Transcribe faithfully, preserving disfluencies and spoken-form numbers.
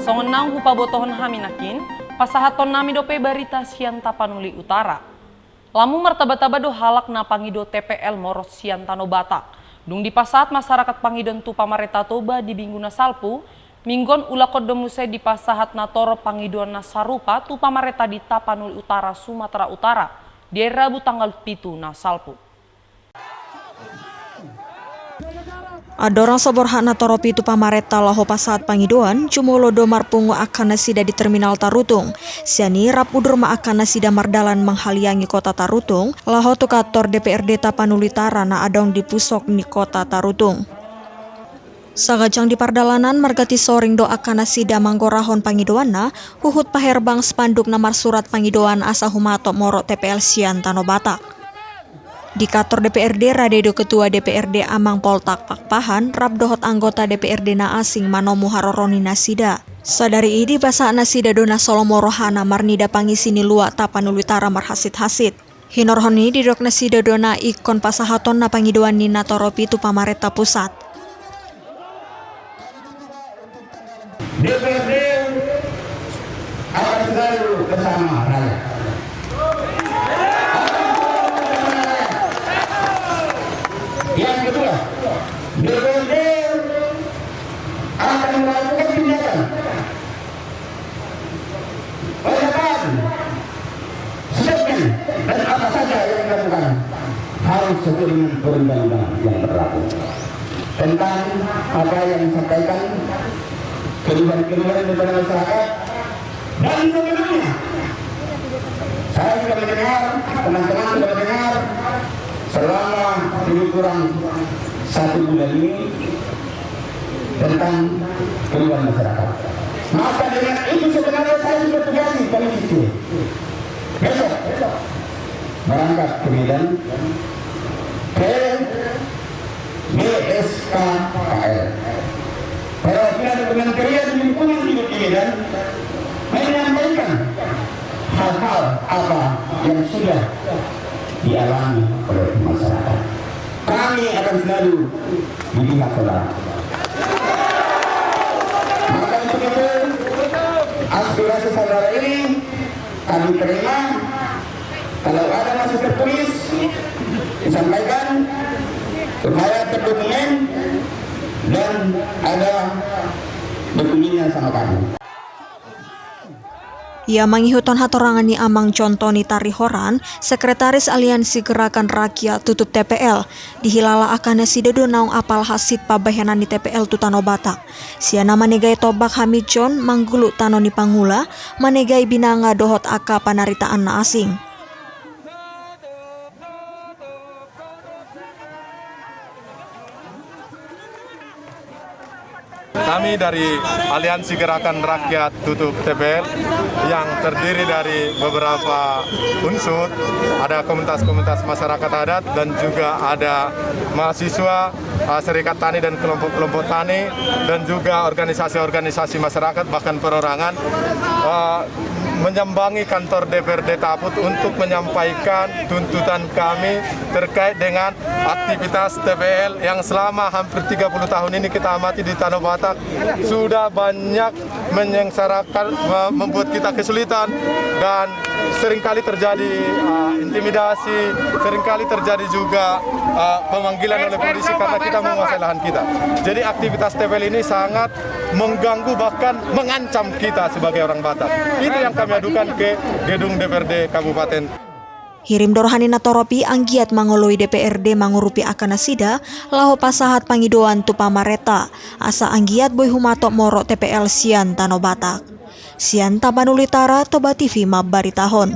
Songon naung hupabotohon hami nangkin, pasahatonnami dope barita sian Tapanuli Utara. Lam martabataba do halak na pangido T P L morot sian Tano Batak. Dung dipasahat masyarakat pangidoan tu pamarenta Toba di minggu na salpu, minggu on ulahon do muse dipasahat na torop pangidoan na sarupa tu pamarenta di Tapanuli Utara, Sumatera Utara, di ari Rabu tanggal pitu na salpu. Andorang so borhat na torop i tu pamarenta laho pasahat pangidoan, jumolo do marpungu angka nasida di terminal Tarutung. Sian i rap udur ma angka nasida mardalan manghaliangi kota Tarutung, laho tu kantor D P R D Tapanuli Utara na adong di pusok ni kota Tarutung. Saganjang di pardalanan marganti soring do angka nasida manggorahon pangidoanna, huhut paherbang spanduk na marsurat pangidoan asa humatop morot T P L sian Tano Batak. Di kantor D P R D rade do ketua D P R D Amang Poltak Pakpahan rap dohot anggota D P R D na asing manomu haroro ni nasida. Sadari i dipasahat nasida do na so lomo rohana marnida pangisi ni luat Tapanuli Utara marhasit-hasit. Hinorhon i didok nasida do na ingkon pasahaton na pangidoan ni na torop i tu pamarenta pusat. D P R D akan selalu bersama rakyat. Yang kedua, D P R D akan melakukan tindakan penegakan, statement, dan apa saja yang dilakukan harus sesuai dengan perundang-undangan yang berlaku. Tentang apa yang disampaikan keluhan-keluhan daripada masyarakat, dan sebelumnya saya sudah mendengar, teman-teman sudah mendengar selama lebih kurang satu bulan ini tentang keluhan masyarakat. Maka dengan itu sebenarnya saya sudah tugasi Komisi C besok berangkat ke Medan, ke B S K K L, perwakilan Kementerian Lingkungan Hidup di Medan, menyampaikan hal-hal apa yang sudah dialami oleh masyarakat. Kami akan selalu di pihak saudara. Maka untuk itu, aspirasi saudara ini kami terima. Kalau ada masih tertulis, disampaikan supaya terdokumen dan ada dokumennya sama kami. Ia mangihuthon hatorangan ni Amang Jontoni Tarihoran, Sekretaris Aliansi Gerakan Rakyat Tutup T P L, dihilala angka nasida do naung apal hansit pambahenan ni T P L tu Tano Batak. Sian na manegai tombak haminjon, mangguluk tano ni pangula, manegai binanga dohot angka panaritaan na asing. Kami dari Aliansi Gerakan Rakyat Tutup T P L yang terdiri dari beberapa unsur, ada komunitas-komunitas masyarakat adat dan juga ada mahasiswa, eh, serikat tani dan kelompok-kelompok tani, dan juga organisasi-organisasi masyarakat, bahkan perorangan, eh, menyambangi kantor D P R D Taput untuk menyampaikan tuntutan kami terkait dengan aktivitas T P L yang selama hampir tiga puluh tahun ini kita amati di Tano Batak sudah banyak menyengsarakan, me-, membuat kita kesulitan, dan seringkali terjadi, uh, intimidasi, seringkali terjadi juga, uh, pemanggilan oleh polisi karena kita menguasai lahan kita. Jadi aktivitas T P L ini sangat mengganggu, bahkan mengancam kita sebagai orang Batak. Itu yang kami adukan ke gedung D P R D Kabupaten. Hirim do roha ni na torop i anggiat mangoloi D P R D mangurupi angka nasida laho pasahat pangidoan tu pamarenta, asa anggiat boi humatop morot T P L sian Tano Batak. Sian Tapanuli Utara, Toba T V mambaritahon.